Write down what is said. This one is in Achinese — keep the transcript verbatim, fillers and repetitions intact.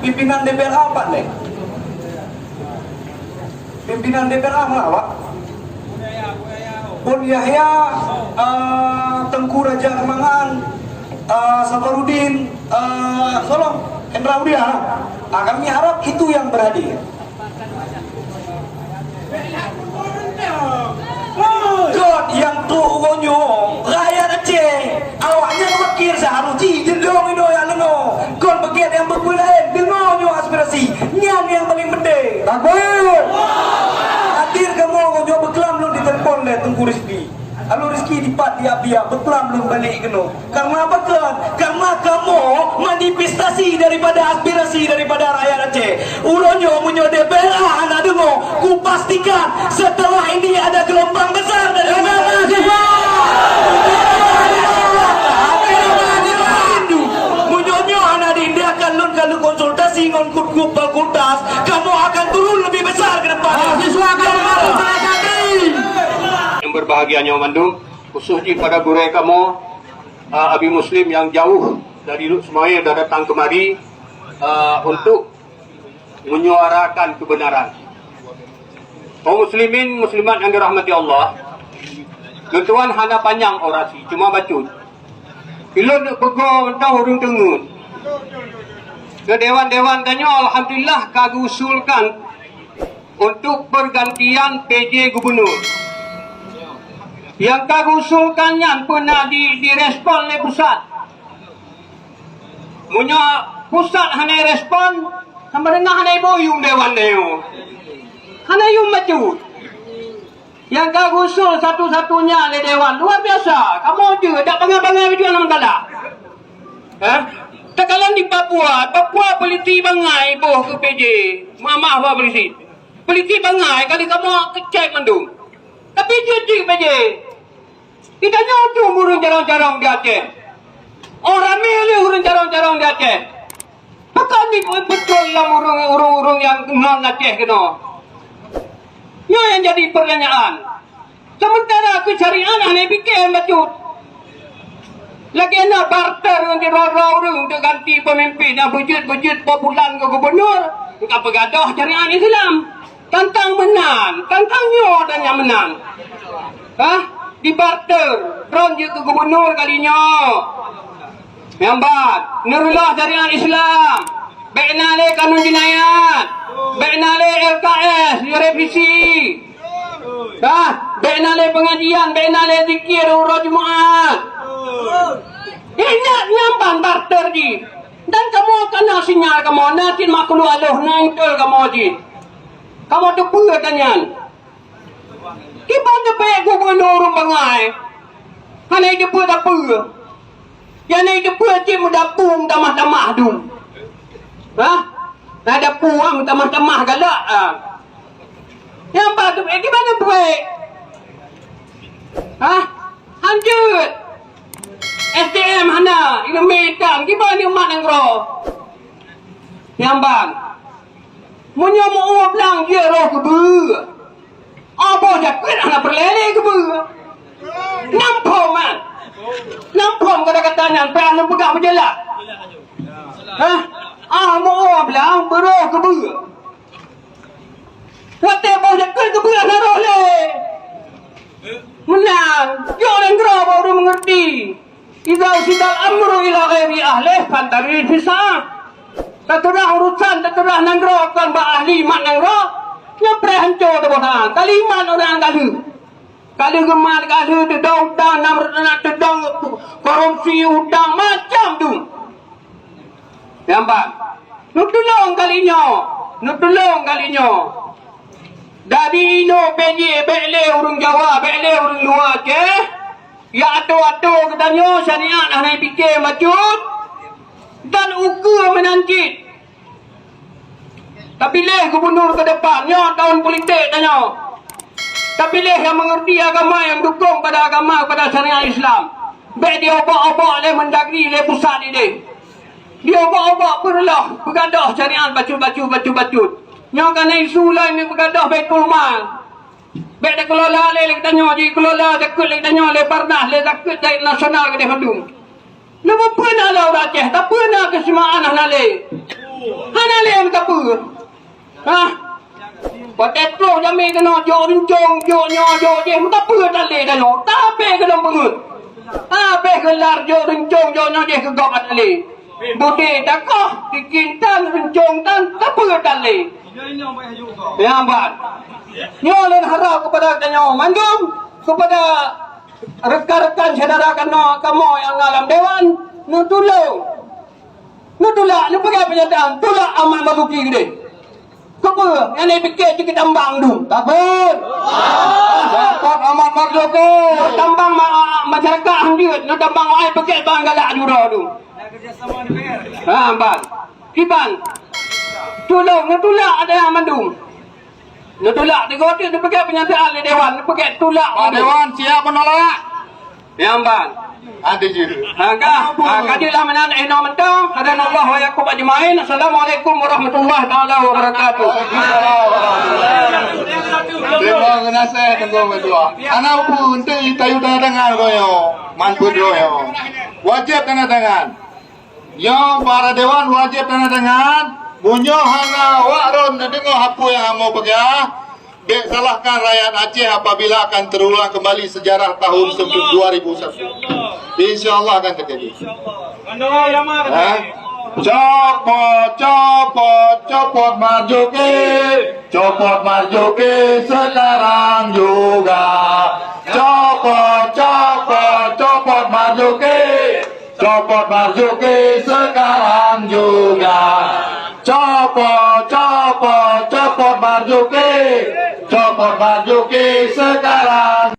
Pimpinan D P R A pat lé? Pimpinan D P R A mana, Pak? Pun Yahya, eh, Tengku Raja Kemangan, eh, Safarudin, eh, Solom, Hendra Udia. Ah, kami harap itu yang berhadir. Kon nyang trok uroe nyoe, rakyat Aceh, awaknyan wakil seharus jih deungoe inoe nyang deungoe. Kon beugét nyang beupeu laén, deungoe nyoe aspirasi. Nyan nyang paling penting. Takbir! Hadir kamoe uroe nyoe, beuklam lôn ditelepon lé Teungku Rizki. Lalu Rizki dipat diap-diap, beuklam lôn balek keunoe. Karena apa, Tuan? Karena kamoe manifestasi daripada aspirasi daripada rakyat Aceh. Uroe nyoe meunyoe D P R A hana deungoe, kupastikan setelah ini ada gelombang besar dari rakyat Aceh. Meunyoe nyoe hana diindahkan, lôn ka lôn konsultasi ngon grup-grup fakultas, kamoe akan turun lebih besar ke depan. Yang berbahagia nyoe mandum, khusus jih pada gurée kamoe, ah, Abi Muslim yang jauh dari Lhokseumawe dah datang kemari, ah, untuk menyuarakan kebenaran. Kaum muslimin muslimat yang dirahmati Allah, lôn tuan hana panjang orasi, cuma bacut. Ilôn neuk peugoe mantong ureuëng teungeut. Keu dewan-dewan tanyoe, alhamdulillah, ka geuusulkan untuk pergantian P J gubernur. Nyang ka geuusulkan nyan peuna di, direspon lé pusat. Meunyoe pusat hana respon, sama deungon hana iboh yum dewan nyoe. Hana yum bacut. Nyang ka geuusul satu-satunya lé dewan, luar biasa. Kamoe jeuet, dak bangai-bangai bacut lam tala. Hah? Takalon di Papua, Papua politik bangai boh keu P J. Mamah boh politik. Politik bangai kali kamoe kecek mandum. Tapi jeuet di P J. Geutanyoe dum ureuëng carông-carông di Aceh. Oh, ramé lé ureuëng carông-carông di Aceh. Pakon di beutôi lam ureuëng, ureuëng-ureuëng nyang non Aceh keunoe. Nyoe nyang jadi pertanyaan. Sementara keu syariat hana pike bacut. Lagée na barter ngon sidroe-droe ureuëng untuk ganti pemimpin nyang beujeuet-beujeuet boh bulan keu gubernur, ka peugadôh syariat Islam. Tantang meunan, tantang nyoe dan nyang meunan. Hah? Dibarter, droen jeuet keu gubernur kali nyoe. Nyang ban, neureulôh syariat Islam. Bék na lé kanun jinayat. Bék na lé L K S, direvisi. Hah? Bék na lé pengajian, bék na lé zikir uroe Jumat. Ingat nyang ban barter jih. Dan kamoe ka na sinyal kamoe, na cit makhluk alôh, na intel kamoe jih. Kamoe teupeue tanyan. Kiban teupeu gubernur ureuëng bangai. Hana jiteupeue sapeue. Nyang na jiteupeue cit meudapu meutamah-tamah dum. Hah? Na dapu ah, meutamah-tamah galak ah. Nyang ba teupeu, kiban teupeu. Hah? Hanjeuet. S D M hana, ileumèe tam, kiban umat nanggroe. Nyang ban. Meunyoe meu-ueh blang jeuet roh keubeue, oh boh jakeuet hana peureulèe lé keubeue. Nam phom man. Nam phom kata-kata nyan payah lôn peugah meujeulaih. Hah? Ah meu-ueh blang beuroh keubeue. Watèe boh jakeuet keubeue hana roh lé. Meunan, jok nanggroe bak ureueng meungerti. Idza usidal amru ila ghairi ahlih fantarir fis sa'ah. Tateurah urusan, tateurah nanggroe kon bak ahli mat nanggroe, nyan preh hanco teuboh na. Kalimat ureueng ka lheueh. Ka lheueh geumat, ka lheueh teudong utang, nam reuteunak teudong korupsi, utang macam tu. Nyang ban, neutulông kali nyoe, neutulông kali nyoe. Dari inoe P J, bèk lé ureueng Jawa, bèk lé ureueng luwa Aceh, ya atô-atô geutanyoe syariat hana pike bacut, dan ukeue meunan cit. Tapiléh gubunur keu depan, nyoe tahun politik tanyoe. Tapiléh nyang meungerti agama, nyang meudukong pada agama, pada syariat Islam. Bèk diobok-obok lé Mendagri, lé pusat idéh. Diobok-obok peureulôh peugadôh syariat bacut-bacut, bacut-bacut. Nyoe ka na isu laén nyang peugadôh Baitul Mal. Bèk dikelola lé, lé geutanyoe, jikelola, jakeuet lé geutanyoe, lé Barnas, lé zakeuet dari nasional keudéh mandum. Neupeupeue na lé ureueng Aceh, tapeue na keuseumaan hana lé. Hana Lé meukapeue. Hah? Watèe troh jamé keunoe jok rincong, jok nyoe, jok jéh, meukapeue tan lé tanoh. Tapi keu lôn peungeuet. Tapi keu lar jok rincong, jok nyoe jéh keu gob tan lé. Beudé takoh, tikin tan, rincong tan, kapeue tan lé. Nyan ban. Nyoe lôn harap keupada tanyoe mandum, keupada rekan-rekan syedara keunoe kamoe nyang na lam dewan, neutulông. Neutulak, neupeugah peunyataan, tulak Ahmad Marzuki keudeh. Keupeue? Nyang neupike cit tambang dum. Takbir. Dapat Ahmad Marzuki. Tambang ma-, masyarakat hanjeuet, neutambang wae pike bang galak jura tu. Ha, ban. Kiban. Tulông, neutulak ada nyang mandum. Neutulak, tiga tu neupike peunyataan di dewan, neupike tulak. Pak Dewan siap menolak. Nyang ban. Ada je. Ha, ka, ha, ka jeuet lah meunan, eh, inoe mantong. Hadanallahu wa iyyakum ajmain. Assalamualaikum warahmatullahi taala wabarakatuh. Terima kasih, Teungku Ketua. Anak upu untuk tayu tanda tangan koyo. Man pun koyo. Wajib tanda tangan. Nyoe para dewan wajib tanda tangan. Meunyoe hana awak ron neudeungoe hapui nyang kamoe peugah, bék salahkan rakyat Aceh apabila akan terulang kembali sejarah tahun dua ribu satu. Insya Allah akan terjadi. Ha? Copot, copot, copot Marzuki. Copot Marzuki sekarang juga. Copot, copot, copot Marzuki. Copot Marzuki.